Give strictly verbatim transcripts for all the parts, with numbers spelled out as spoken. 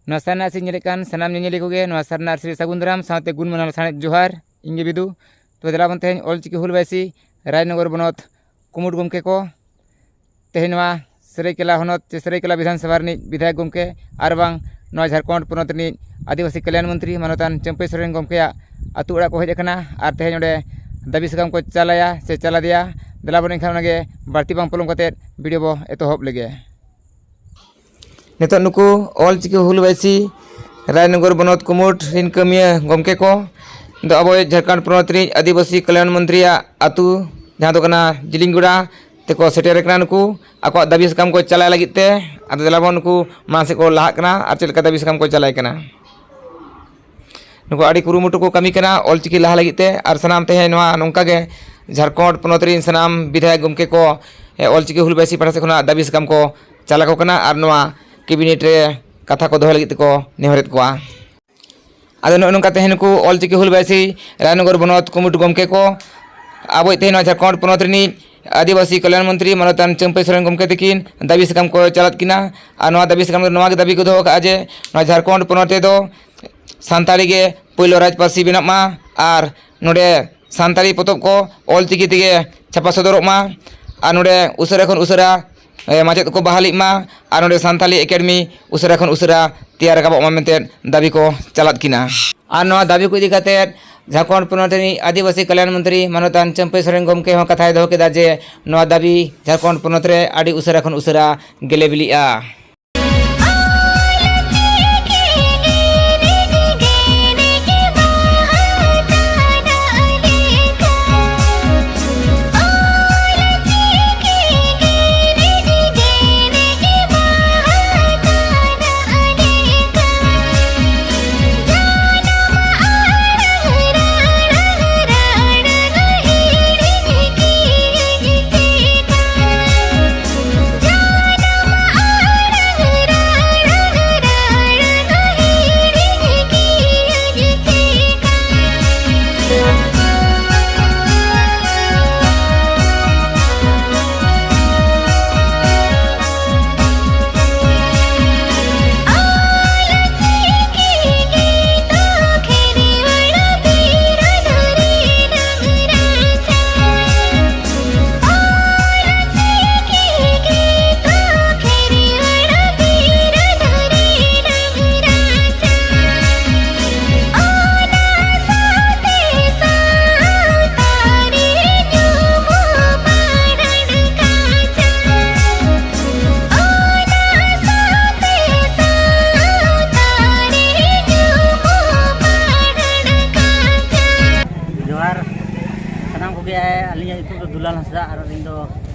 ᱱᱚᱣᱟ ᱥᱟᱨᱱᱟ ᱟᱹᱨᱥᱤ ᱧᱮᱞᱮᱫ ᱠᱟᱱ ᱥᱟᱱᱟᱢ ᱧᱮᱧᱮᱞᱤᱭᱟᱹ ᱠᱚᱜᱮ ᱱᱚᱣᱟ ᱥᱟᱨᱱᱟ ᱟᱹᱨᱥᱤ ᱨᱮ ᱥᱟᱹᱜᱩᱱ ᱫᱟᱨᱟᱢ ᱥᱟᱶᱛᱮ ᱜᱩᱱ ᱢᱟᱱᱟᱣ ᱞᱟᱥᱟᱲᱦᱮᱫ ᱡᱚᱦᱟᱨ᱾ ᱤᱧ ᱜᱮ ᱵᱤᱫᱩ᱾ ᱛᱚᱵᱮ ᱫᱮᱞᱟ ᱵᱚᱱ ᱛᱮᱦᱮᱧ ᱚᱞᱪᱤᱠᱤ ᱦᱩᱞ ᱵᱟᱭᱥᱤ ᱨᱟᱡᱽᱱᱚᱜᱚᱨ ᱵᱚᱱᱚᱛ ᱠᱩᱢᱩᱴ ᱜᱚᱢᱠᱮ ᱠᱚ᱾ ᱛᱮᱦᱮᱧ ᱱᱚᱣᱟ ᱥᱟᱹᱨᱟᱹᱭᱠᱮᱞᱟ ᱦᱚᱱᱚᱛ ᱪᱮ ᱥᱟᱹᱨᱟᱹᱭᱠᱮᱞᱟ ᱵᱤᱫᱷᱟᱱ ᱥᱚᱵᱷᱟ ᱨᱤᱱᱤᱡ ᱵᱤᱫᱷᱟᱭᱚᱠ ᱜᱚᱢᱠᱮ ᱟᱨ ᱵᱟᱝ ᱱᱚᱣᱟ ᱡᱷᱟᱲᱠᱷᱚᱸᱰ ᱯᱚᱱᱚᱛ ᱨᱤᱱᱤᱡ ᱟᱹᱫᱤᱵᱟᱹᱥᱤ ᱠᱚᱞᱭᱟᱱ ᱢᱚᱱᱛᱨᱤ ᱢᱟᱱᱚᱛᱟᱱ ᱪᱟᱹᱢᱯᱟᱹᱭ ᱥᱚᱨᱮᱱ ᱜᱚᱢᱠᱮᱭᱟᱜ ᱟᱹᱛᱩ ᱚᱲᱟᱜ ᱠᱚ ᱦᱮᱡ ᱟᱠᱟᱱᱟ ᱟᱨ ᱛᱮᱦᱮᱧ ᱚᱸᱰᱮ ᱫᱟᱹᱵᱤ ᱥᱟᱠᱟᱢ ᱠᱚ ᱪᱟᱞᱟᱭᱟ ᱥᱮ ᱪᱟᱞᱟᱫᱮᱭᱟ᱾ ᱫᱮᱞᱟ ᱵᱚᱱ ᱮᱱᱠᱷᱟᱱ ᱚᱱᱟᱜᱮ ᱵᱟᱹᱲᱛᱤ ᱵᱟᱝ ᱯᱚᱞᱚᱢ ᱠᱟᱛᱮᱫ ᱵᱷᱤᱰᱤᱭᱳ ᱵᱚ ᱮᱛᱚᱦᱚᱵ ᱞᱮᱜᱮ᱾ ᱱᱤᱛᱚᱜ ᱱᱩᱠᱩ ᱚᱞᱪᱤᱠᱤ ᱦᱩᱞ ᱵᱟᱭᱥᱤ ᱨᱟᱡᱽᱱᱚᱜᱚᱨ ᱵᱚᱱᱚᱛ ᱠᱩᱢᱩᱴ ᱨᱤᱱ ᱠᱟᱹᱢᱤᱭᱟᱹ ᱜᱚᱢᱠᱮ ᱠᱚ ᱫᱚ ᱟᱵᱚᱭᱤᱡ ᱡᱷᱟᱲᱠᱷᱚᱸᱰ ᱯᱚᱱᱚᱛ ᱨᱤᱱᱤᱡ ᱟᱹᱫᱤᱵᱟᱹᱥᱤ ᱠᱚᱞᱭᱟᱱ ᱢᱚᱱᱛᱨᱤᱭᱟᱜ ᱟᱹᱛᱩ, ᱡᱟᱦᱟᱸ ᱫᱚ ᱠᱟᱱᱟ ᱡᱤᱞᱤᱧᱜᱚᱲᱟ, ᱛᱮᱠᱚ ᱥᱮᱴᱮᱨ ᱟᱠᱟᱱᱟ᱾ ᱱᱩᱠᱩ ᱟᱠᱚᱣᱟᱜ ᱫᱟᱹᱵᱤ ᱥᱟᱠᱟᱢ ᱠᱚ ᱪᱟᱞᱟᱭ ᱞᱟᱹᱜᱤᱫ ᱛᱮ᱾ ᱟᱫᱚ ᱫᱮᱞᱟ ᱵᱚᱱ ᱱᱩᱠᱩ ᱢᱟᱲᱟᱝ ᱥᱮᱫ ᱠᱚ ᱞᱟᱦᱟᱜ ᱠᱟᱱᱟ ᱟᱨ ᱪᱮᱫ ᱞᱮᱠᱟ ᱫᱟᱹᱵᱤ ᱥᱟᱠᱟᱢ ᱠᱚ ᱪᱟᱞᱟᱭ ᱠᱟᱱᱟ᱾ ᱱᱩᱠᱩ ᱟᱹᱰᱤ ᱠᱩᱨᱩᱢᱩᱴᱩ ᱠᱚ ᱠᱟᱹᱢᱤ ᱠᱟᱱᱟ ᱚᱞᱪᱤᱠᱤ ᱞᱟᱦᱟ ᱞᱟᱹᱜᱤᱫ ᱛᱮ᱾ ᱟᱨ ᱥᱟᱱᱟᱢ ᱛᱮᱦᱮᱧ ᱱᱚᱣᱟ ᱱᱚᱝᱠᱟ ᱜᱮ ᱡᱷᱟᱲᱠᱷᱚᱸᱰ ᱯᱚᱱᱚᱛ ᱨᱤᱱ ᱥᱟᱱᱟᱢ ᱵᱤᱫᱷᱟᱭᱚᱠ ᱜᱚᱢᱠᱮ ᱠᱚ, ᱮ, ᱚᱞᱪᱤᱠᱤ ᱦᱩᱞ ᱵᱟᱭᱥᱤ ᱯᱟᱦᱴᱟ ᱥᱮᱫ ᱠᱷᱚᱱᱟᱜ ᱫᱟᱹᱵᱤ ᱥᱟᱠᱟᱢ ᱠᱚ ᱪᱟᱞ ᱟᱠᱚ ᱠᱟᱱᱟ ᱟᱨ ᱱᱚᱣᱟ ᱠᱮᱵᱤᱱᱮᱴ ᱨᱮ ᱠᱟᱛᱷᱟ ᱠᱚ ᱫᱚᱦᱚ ᱞᱟᱹᱜᱤᱫ ᱛᱮᱠᱚ ᱱᱮᱦᱚᱨᱮᱫ ᱠᱚᱣᱟ᱾ ᱟᱫᱚ ᱱᱚᱜᱼᱚ ᱱᱚᱝᱠᱟ ᱛᱮᱦᱮᱧ ᱱᱩᱠᱩ ᱚᱞᱪᱤᱠᱤ ᱦᱩᱞ ᱵᱟᱭᱥᱤ ᱨᱟᱡᱽᱱᱚᱜᱚᱨ ᱵᱚᱱᱚᱛ ᱠᱩᱢᱩᱴ ᱜᱚᱢᱠᱮ ᱠᱚ ᱟᱵᱚᱭᱤᱡ ᱛᱮᱦᱮᱧ ᱱᱚᱣᱟ ᱡᱷᱟᱲᱠᱷᱚᱸᱰ ᱯᱚᱱᱚᱛ ᱨᱤᱱᱤᱡ ᱟᱹᱫᱤᱵᱟᱹᱥᱤ ᱠᱚᱞᱭᱟᱱ ᱢᱚᱱᱛᱨᱤ ᱢᱟᱱᱚᱛᱟᱱ ᱪᱟᱹᱢᱯᱟᱹᱭ ᱥᱚᱨᱮᱱ ᱜᱚᱢᱠᱮ ᱛᱟᱹᱠᱤᱱ ᱫᱟᱹᱵᱤ ᱥᱟᱠᱟᱢ ᱠᱚ ᱪᱟᱞᱟᱫ ᱠᱤᱱᱟ᱾ ᱟᱨ ᱱᱚᱣᱟ ᱫᱟᱹᱵᱤ ᱥᱟᱠᱟᱢ ᱨᱮ ᱱᱚᱣᱟ ᱜᱮ ᱫᱟᱹᱵᱤ ᱠᱚ ᱫᱚᱦᱚ ᱠᱟᱜᱼᱟ ᱡᱮ ᱱᱚᱣᱟ ᱡᱷᱟᱲᱠᱷᱚᱸᱰ ᱯᱚᱱᱚᱛ ᱨᱮᱫᱚ ᱥᱟᱱᱛᱟᱲᱤ ᱜᱮ ᱯᱳᱭᱞᱳ ᱨᱟᱡᱽ ᱯᱟᱹᱨᱥᱤ ᱵᱮᱱᱟᱜ ᱢᱟ ᱟᱨ ᱱᱚᱰᱮ ᱥᱟᱱᱛᱟᱲᱤ ᱯᱚᱛᱚᱵ ᱠᱚ ᱚᱞᱪᱤᱠᱤ ᱛᱮᱜᱮ ᱪᱷᱟᱯᱟ ᱥᱚᱫᱚᱨᱚᱜ ᱢᱟ ᱟᱨ ᱱᱚᱰᱮ ᱩᱥᱟᱹᱨᱟ ᱠᱷᱚᱱ ᱩᱥᱟᱹᱨᱟ, ᱮ, ᱢᱟᱪᱮᱫ ᱠᱚ ᱵᱟᱦᱟᱞᱤᱜ ᱢᱟ ᱟᱨ ᱱᱚᱰᱮ ᱥᱟᱱᱛᱟᱲᱤ ᱮᱠᱟᱰᱮᱢᱤ ᱩᱥᱟᱹᱨᱟ ᱠᱷᱚᱱ ᱩᱥᱟᱹᱨᱟ ᱛᱮᱭᱟᱨ ᱨᱟᱠᱟᱵᱚᱜ ᱢᱟ ᱢᱮᱱᱛᱮ ᱫᱟᱹᱵᱤ ᱠᱚ ᱪᱟᱞᱟᱫ ᱠᱤᱱᱟ᱾ ᱟᱨ ᱱᱚᱣᱟ ᱫᱟᱹᱵᱤ ᱠᱚ ᱤᱫᱤ ᱠᱟᱛᱮ ᱡᱷᱟᱲᱠᱷᱚᱸᱰ ᱯᱚᱱᱚᱛ ᱨᱤᱱᱤᱡ ᱟᱹᱫᱤᱵᱟᱹᱥᱤ ᱠᱚᱞᱭᱟᱱ ᱢᱚᱱᱛᱨᱤ ᱢᱟᱱᱚᱛᱟᱱ ᱪᱟᱹᱢᱯᱟᱹᱭ ᱥᱚᱨᱮᱱ ᱜᱚᱢᱠᱮ ᱦᱚᱸ ᱠᱟᱛᱷᱟᱭ ᱫᱚᱦᱚ ᱠᱮᱫᱟ ᱡᱮ ᱱᱚᱣᱟ ᱫᱟᱹᱵᱤ ᱡᱷᱟᱲᱠᱷᱚᱸᱰ ᱯᱚᱱᱚᱛ ᱨᱮ ᱟᱹᱰᱤ ᱩᱥᱟᱹᱨᱟ ᱠᱷᱚᱱ ᱩᱥᱟᱹᱨᱟ ᱜᱮᱞᱮ ᱵᱤᱞᱤᱜᱼᱟ᱾ ᱞᱟᱞ ᱦᱟᱸᱥᱫᱟ ᱟᱨ ᱟᱹᱞᱤᱧ ᱫᱚ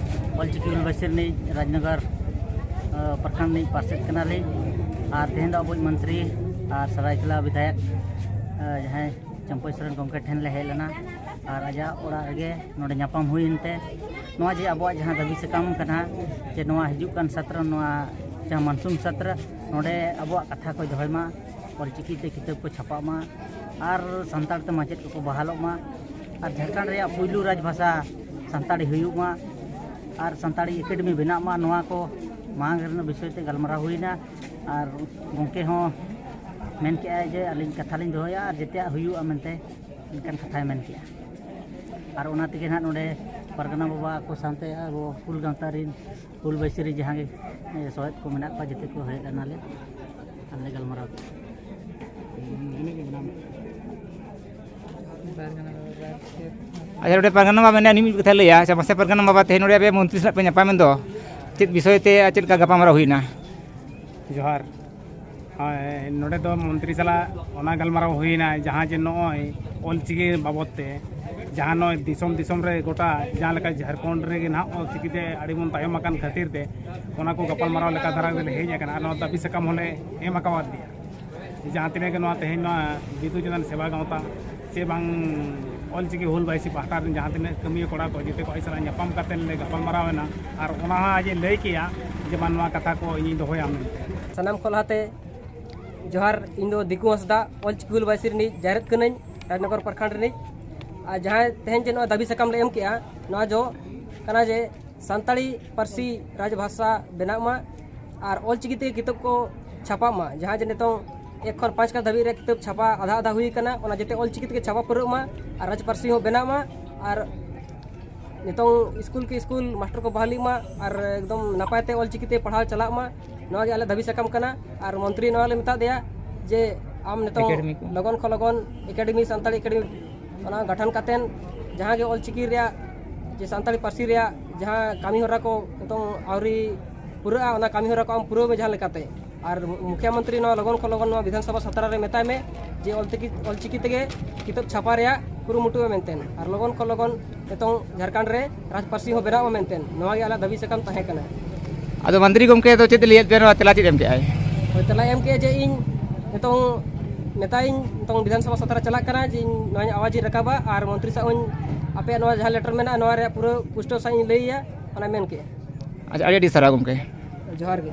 ᱚᱞᱪᱤᱠᱤ ᱦᱩᱞ ᱵᱟᱹᱭᱥᱤ ᱨᱤᱱᱤᱡ ᱨᱟᱡᱽᱱᱚᱜᱚᱨ ᱯᱨᱚᱠᱷᱚᱸᱰ ᱨᱤᱱᱤᱡ ᱯᱟᱨᱥᱮᱫ ᱠᱟᱱᱟᱞᱤᱧ᱾ ᱟᱨ ᱛᱮᱦᱮᱧ ᱫᱚ ᱟᱵᱚᱭᱤᱡ ᱢᱚᱱᱛᱨᱤ ᱟᱨ ᱥᱟᱨᱟᱭᱠᱮᱞᱟ ᱵᱤᱫᱷᱟᱭᱚᱠ ᱡᱟᱦᱟᱸᱭ ᱪᱟᱹᱢᱯᱟᱹᱭ ᱥᱚᱨᱮᱱ ᱜᱚᱢᱠᱮ ᱴᱷᱮᱱ ᱞᱮ ᱦᱮᱡ ᱞᱮᱱᱟ᱾ ᱟᱨ ᱟᱡᱟᱜ ᱚᱲᱟᱜ ᱨᱮᱜᱮ ᱱᱚᱰᱮ ᱧᱟᱯᱟᱢ ᱦᱩᱭᱮᱱ ᱛᱮ ᱱᱚᱣᱟ ᱡᱮ ᱟᱵᱚᱣᱟᱜ ᱡᱟᱦᱟᱸ ᱫᱟᱹᱵᱤ ᱥᱟᱠᱟᱢ ᱠᱟᱱᱟ ᱡᱮ ᱱᱚᱣᱟ ᱦᱤᱡᱩᱜ ᱠᱟᱱ ᱥᱟᱛᱨᱚ ᱱᱚᱣᱟ ᱡᱟᱦᱟᱸ ᱢᱟᱱᱥᱩᱱ ᱥᱟᱛᱨᱚ ᱱᱚᱰᱮ ᱟᱵᱚᱣᱟᱜ ᱠᱟᱛᱷᱟ ᱠᱚᱭ ᱫᱚᱦᱚᱭ ᱢᱟ, ᱚᱞᱪᱤᱠᱤ ᱛᱮ ᱠᱤᱛᱟᱹᱵ ᱠᱚ ᱪᱷᱟᱯᱟᱜ ᱢᱟ ᱟᱨ ᱥᱟᱱᱛᱟᱲ ᱛᱮ ᱢᱟᱪᱮᱫ ᱠᱚᱠᱚ ᱵᱟᱦᱟᱞᱚᱜ ᱢᱟ ᱟᱨ ᱡᱷᱟᱲᱠᱷᱚᱸᱰ ᱨᱮᱭᱟᱜ ᱯᱩᱭᱞᱩ ᱨᱟᱡᱽ ᱵᱷᱟᱥᱟ ᱥᱟᱱᱛᱟᱲᱤ ᱦᱩᱭᱩᱜ ᱢᱟ ᱟᱨ ᱥᱟᱱᱛᱟᱲᱤ ᱮᱠᱟᱰᱮᱢᱤ ᱵᱮᱱᱟᱜ ᱢᱟ, ᱱᱚᱣᱟ ᱠᱚ ᱢᱟᱝ ᱨᱮᱱᱟᱜ ᱵᱤᱥᱚᱭ ᱛᱮ ᱜᱟᱞᱢᱟᱨᱟᱣ ᱦᱩᱭᱱᱟ᱾ ᱟᱨ ᱜᱚᱢᱠᱮ ᱦᱚᱸ ᱢᱮᱱ ᱠᱮᱜᱼᱟᱭ ᱡᱮ ᱟᱹᱞᱤᱧ ᱠᱟᱛᱷᱟ ᱞᱤᱧ ᱫᱚᱦᱚᱭᱟ ᱟᱨ ᱡᱮᱛᱮᱭᱟᱜ ᱦᱩᱭᱩᱜᱼᱟ ᱢᱮᱱᱛᱮ ᱚᱱᱠᱟᱱ ᱠᱟᱛᱷᱟᱭ ᱢᱮᱱ ᱠᱮᱜᱼᱟ᱾ ᱟᱨ ᱚᱱᱟ ᱛᱮᱜᱮ ᱱᱟᱦᱟᱜ ᱱᱚᱰᱮ ᱯᱟᱨᱜᱟᱱᱟ ᱵᱟᱵᱟ ᱠᱚ ᱥᱟᱶᱛᱮ ᱟᱵᱚ ᱦᱩᱞ ᱜᱟᱶᱛᱟ ᱨᱮᱱ ᱦᱩᱞ ᱵᱟᱹᱭᱥᱤ ᱨᱮ ᱡᱟᱦᱟᱸ ᱜᱮ ᱥᱚᱦᱮᱫ ᱠᱚ ᱢᱮᱱᱟᱜ ᱠᱚᱣᱟ ᱡᱮᱛᱮ ᱠᱚ ᱦᱮᱡ ᱞᱮᱱᱟᱞᱮ ᱟᱨ ᱞᱮ ᱜᱟᱞᱢᱟᱨᱟᱣ ᱠᱮᱜᱼᱟ᱾ ᱟᱪᱪᱷᱟ, ᱱᱚᱰᱮ ᱯᱟᱨᱜᱟᱱᱟ ᱵᱟᱵᱟ ᱢᱮᱱᱟᱭᱟ, ᱩᱱᱤ ᱢᱤᱫ ᱠᱟᱛᱷᱟᱭ ᱞᱟᱹᱭᱟ᱾ ᱟᱪᱪᱷᱟ, ᱢᱟᱥᱮ ᱯᱟᱨᱜᱟᱱᱟ ᱵᱟᱵᱟ, ᱛᱮᱦᱮᱧ ᱱᱚᱰᱮ ᱟᱯᱮ ᱢᱚᱱᱛᱨᱤ ᱥᱟᱞᱟᱜ ᱯᱮ ᱧᱟᱯᱟᱢᱮᱱ ᱫᱚ, ᱪᱮᱫ ᱵᱤᱥᱚᱭ ᱛᱮ ᱟᱨ ᱪᱮᱫ ᱞᱮᱠᱟ ᱜᱟᱯᱟᱞᱢᱟᱨᱟᱣ ᱦᱩᱭᱱᱟ? ᱡᱚᱦᱟᱨ᱾ ᱦᱳᱭ, ᱱᱚᱰᱮ ᱫᱚ ᱢᱚᱱᱛᱨᱤ ᱥᱟᱞᱟᱜ ᱚᱱᱟ ᱜᱟᱞᱢᱟᱨᱟᱣ ᱦᱩᱭᱱᱟ, ᱡᱟᱦᱟᱸ ᱡᱮ ᱱᱚᱜᱼᱚᱭ ᱚᱞᱪᱤᱠᱤ ᱵᱟᱵᱚᱫ ᱛᱮ, ᱡᱟᱦᱟᱸ ᱱᱚᱜᱼᱚᱭ ᱫᱤᱥᱚᱢ ᱫᱤᱥᱚᱢ ᱨᱮ ᱜᱚᱴᱟ ᱡᱟᱦᱟᱸ ᱞᱮᱠᱟ ᱡᱷᱟᱲᱠᱷᱚᱸᱰ ᱨᱮᱜᱮ ᱱᱟᱦᱟᱜ ᱚᱞᱪᱤᱠᱤ ᱛᱮ ᱟᱹᱰᱤ ᱵᱚᱱ ᱛᱟᱭᱚᱢ ᱟᱠᱟᱱ ᱠᱷᱟᱹᱛᱤᱨ ᱛᱮ, ᱚᱱᱟ ᱠᱚ ᱜᱟᱯᱟᱞᱢᱟᱨᱟᱣ ᱞᱮᱠᱟ ᱫᱷᱟᱨᱟ ᱜᱮᱞᱮ ᱦᱮᱡ ᱟᱠᱟᱱᱟ ᱟᱨ ᱱᱚᱣᱟ ᱫᱟᱹᱵᱤ ᱥᱟᱠᱟᱢ ᱦᱚᱸᱞᱮ ᱮᱢ ᱟᱠᱟᱣᱟᱫ ᱜᱮᱭᱟ᱾ ᱡᱟᱦᱟᱸ ᱛᱤᱱᱟᱹᱜ ᱜᱮ ᱱᱚᱣᱟ ᱛᱮᱦᱮᱧ ᱱᱚᱣᱟ ᱵᱤᱫᱩ ᱪᱟᱸᱫᱟᱱ ᱥᱮᱵᱟ ᱜᱟᱶᱛᱟ ᱥᱮ ᱵᱟᱝ ᱚᱞᱪᱤᱠᱤ ᱦᱩᱞ ᱵᱟᱭᱥᱤ ᱯᱟᱦᱴᱟ ᱨᱮᱱ ᱡᱟᱦᱟᱸ ᱛᱤᱱᱟᱹᱜ ᱠᱟᱹᱢᱤᱭᱟᱹ ᱠᱚᱲᱟ ᱠᱚ ᱡᱮᱛᱮ ᱠᱚ ᱟᱡ ᱥᱟᱞᱟᱜ ᱧᱟᱯᱟᱢ ᱠᱟᱛᱮ ᱞᱮ ᱜᱟᱯᱟᱞᱢᱟᱨᱟᱣ ᱮᱱᱟ ᱟᱨ ᱚᱱᱟ ᱦᱚᱸ ᱟᱡ ᱮ ᱞᱟᱹᱭ ᱠᱮᱜᱼᱟ ᱡᱮ ᱵᱟᱝ ᱱᱚᱣᱟ ᱠᱟᱛᱷᱟ ᱠᱚ ᱤᱧᱤᱧ ᱫᱚᱦᱚᱭᱟ ᱢᱮᱱᱛᱮ᱾ ᱥᱟᱱᱟᱢ ᱠᱷᱚᱱ ᱞᱟᱦᱟᱛᱮ ᱡᱚᱦᱟᱨ, ᱤᱧ ᱫᱚ ᱫᱤᱠᱩ ᱦᱟᱸᱥᱫᱟ, ᱚᱞᱪᱤᱠᱤ ᱦᱩᱞ ᱵᱟᱭᱥᱤ ᱨᱤᱱᱤᱡ ᱡᱟᱭᱨᱟᱛ ᱠᱟᱹᱱᱟᱹᱧ, ᱨᱟᱡᱽᱱᱚᱜᱚᱨ ᱯᱨᱚᱠᱷᱚᱸᱰ ᱨᱤᱱᱤᱡ᱾ ᱟᱨ ᱡᱟᱦᱟᱸᱭ ᱛᱮᱦᱮᱧ ᱡᱮ ᱱᱚᱣᱟ ᱫᱟᱹᱵᱤ ᱥᱟᱠᱟᱢ ᱞᱮ ᱮᱢ ᱠᱮᱜᱼᱟ, ᱱᱚᱣᱟ ᱡᱚ ᱠᱟᱱᱟ ᱡᱮ ᱥᱟᱱᱛᱟᱲᱤ ᱯᱟᱹᱨᱥᱤ ᱨᱟᱡᱽᱵᱷᱟᱥᱟ ᱵᱮᱱᱟᱜ ᱢᱟ ᱟᱨ ᱚᱞᱪᱤᱠᱤ ᱛᱮ ᱠᱤᱛᱟᱹᱵ ᱠᱚ ᱪᱷᱟᱯᱟᱜ ᱢᱟ᱾ ᱡᱟᱦᱟᱸ ᱡᱮ ᱱᱤᱛᱚᱝ ᱮᱠ ᱠᱷᱚᱱ ᱯᱟᱸᱪ ᱠᱞᱟᱥ ᱫᱷᱟᱹᱵᱤᱡ ᱨᱮ ᱠᱤᱛᱟᱹᱵ ᱪᱷᱟᱯᱟ ᱟᱫᱷᱟ ᱟᱫᱷᱟ ᱦᱩᱭ ᱟᱠᱟᱱᱟ, ᱚᱱᱟ ᱡᱟᱛᱮ ᱚᱞᱪᱤᱠᱤ ᱛᱮᱜᱮ ᱪᱷᱟᱯᱟ ᱯᱩᱨᱟᱹᱜ ᱢᱟ ᱟᱨ ᱨᱟᱡᱽ ᱯᱟᱹᱨᱥᱤ ᱦᱚᱸ ᱵᱮᱱᱟᱜ ᱢᱟ᱾ ᱟᱨ ᱱᱤᱛᱚᱝ ᱥᱠᱩᱞ ᱠᱮ ᱥᱠᱩᱞ ᱢᱟᱥᱴᱟᱨ ᱠᱚ ᱵᱟᱦᱟᱞᱤᱜ ᱢᱟ ᱟᱨ ᱮᱠᱫᱚᱢ ᱱᱟᱯᱟᱭ ᱛᱮ ᱚᱞᱪᱤᱠᱤ ᱛᱮ ᱯᱟᱲᱦᱟᱣ ᱪᱟᱞᱟᱜ ᱢᱟ, ᱱᱚᱣᱟ ᱜᱮ ᱟᱞᱮ ᱫᱟᱹᱵᱤ ᱥᱟᱠᱟᱢ ᱠᱟᱱᱟ᱾ ᱟᱨ ᱢᱚᱱᱛᱨᱤ ᱱᱚᱣᱟ ᱞᱮ ᱢᱮᱛᱟ ᱫᱮᱭᱟ ᱡᱮ ᱟᱢ ᱱᱤᱛᱚᱝ ᱮᱠᱟᱰᱮᱢᱤ ᱠᱚ᱾ ᱞᱚᱜᱚᱱ ᱠᱷᱚᱱ ᱞᱚᱜᱚᱱ ᱮᱠᱟᱰᱮᱢᱤ, ᱥᱟᱱᱛᱟᱲᱤ ᱮᱠᱟᱰᱮᱢᱤ ᱚᱱᱟ ᱜᱚᱴᱷᱚᱱ ᱠᱟᱛᱮᱱ ᱡᱟᱦᱟᱸ ᱜᱮ ᱚᱞᱪᱤᱠᱤ ᱨᱮᱭᱟᱜ ᱡᱮ ᱥᱟᱱᱛᱟᱲᱤ ᱯᱟᱹᱨᱥᱤ ᱨᱮᱭᱟᱜ ᱡᱟᱦᱟᱸ ᱠᱟᱹᱢᱤ ᱦᱚᱨᱟ ᱠᱚ ᱱᱤᱛᱚᱝ ᱟᱹᱣᱨᱤ ᱯᱩᱨᱟᱹᱜᱼᱟ, ᱚᱱᱟ ᱠᱟᱹᱢᱤ ᱦᱚᱨᱟ ᱠᱚ ᱟᱢ ᱯᱩᱨᱟᱹᱣ ᱢᱮ ᱡᱟᱦᱟᱸ ᱞᱮᱠᱟᱛᱮ᱾ ᱟᱨ ᱢᱩᱠᱷᱭᱟ ᱢᱚᱱᱛᱨᱤ ᱱᱚᱣᱟ ᱞᱚᱜᱚᱱ ᱠᱷᱚᱱ ᱞᱚᱜᱚᱱ ᱱᱚᱣᱟ ᱵᱤᱫᱷᱟᱱ ᱥᱚᱵᱷᱟ ᱥᱟᱛᱨᱟ ᱨᱮ ᱢᱮᱛᱟᱭ ᱢᱮ ᱡᱮ ᱚᱞᱪᱤᱠᱤ ᱚᱞᱪᱤᱠᱤ ᱛᱮᱜᱮ ᱠᱤᱛᱟᱹᱵ ᱪᱷᱟᱯᱟ ᱨᱮᱭᱟᱜ ᱠᱩᱨᱩᱢᱩᱴᱩ ᱢᱮ ᱢᱮᱱᱛᱮ᱾ ᱟᱨ ᱞᱚᱜᱚᱱ ᱠᱷᱚᱱ ᱞᱚᱜᱚᱱ ᱱᱤᱛᱚᱝ ᱡᱷᱟᱲᱠᱷᱚᱸᱰ ᱨᱮ ᱨᱟᱡᱽ ᱯᱟᱹᱨᱥᱤ ᱦᱚᱸ ᱵᱮᱱᱟᱜ ᱢᱟ ᱢᱮᱱᱛᱮ ᱱᱚᱣᱟ ᱜᱮ ᱟᱞᱮᱭᱟᱜ ᱫᱟᱹᱵᱤ ᱥᱟᱠᱟᱢ ᱛᱟᱦᱮᱸ ᱠᱟᱱᱟ᱾ ᱟᱫᱚ ᱢᱚᱱᱛᱨᱤ ᱜᱚᱢᱠᱮ ᱫᱚ ᱪᱮᱫ ᱮ ᱞᱟᱹᱭᱟᱫ ᱯᱮᱭᱟ, ᱱᱚᱣᱟ ᱛᱮᱞᱟ ᱪᱮᱫ ᱮᱢ ᱠᱮᱜᱼᱟᱭ? ᱦᱳᱭ, ᱛᱮᱞᱟᱭ ᱮᱢ ᱠᱮᱜᱼᱟ ᱡᱮ ᱤᱧ ᱱᱤᱛᱚᱝ ᱢᱮᱛᱟᱭᱟᱹᱧ, ᱱᱤᱛᱚᱝ ᱵᱤᱫᱷᱟᱱ ᱥᱚᱵᱷᱟ ᱥᱟᱛᱨᱟ ᱪᱟᱞᱟᱜ ᱠᱟᱱᱟ ᱡᱮ ᱤᱧ ᱱᱚᱣᱟᱧ ᱟᱣᱟᱡᱽ ᱤᱧ ᱨᱟᱠᱟᱵᱟ ᱟᱨ ᱢᱚᱱᱛᱨᱤ ᱥᱟᱶ ᱦᱚᱸᱧ ᱟᱯᱮᱭᱟᱜ ᱱᱚᱣᱟ ᱡᱟᱦᱟᱸ ᱞᱮᱴᱟᱨ ᱢᱮᱱᱟᱜᱼᱟ ᱱᱚᱣᱟ ᱨᱮᱭᱟᱜ ᱯᱩᱨᱟᱹ ᱯᱩᱥᱴᱟᱹᱣ ᱥᱟᱶ ᱤᱧ ᱞᱟᱹᱭᱟ, ᱚᱱᱟ ᱢᱮᱱ ᱠᱮᱜᱼᱟ᱾ ᱟᱪᱪᱷᱟ, ᱟᱹᱰᱤ ᱟᱹᱰᱤ ᱥᱟᱨᱦᱟᱣ ᱜᱚᱢᱠᱮ᱾ ᱡᱚᱦᱟᱨ ᱜᱮ᱾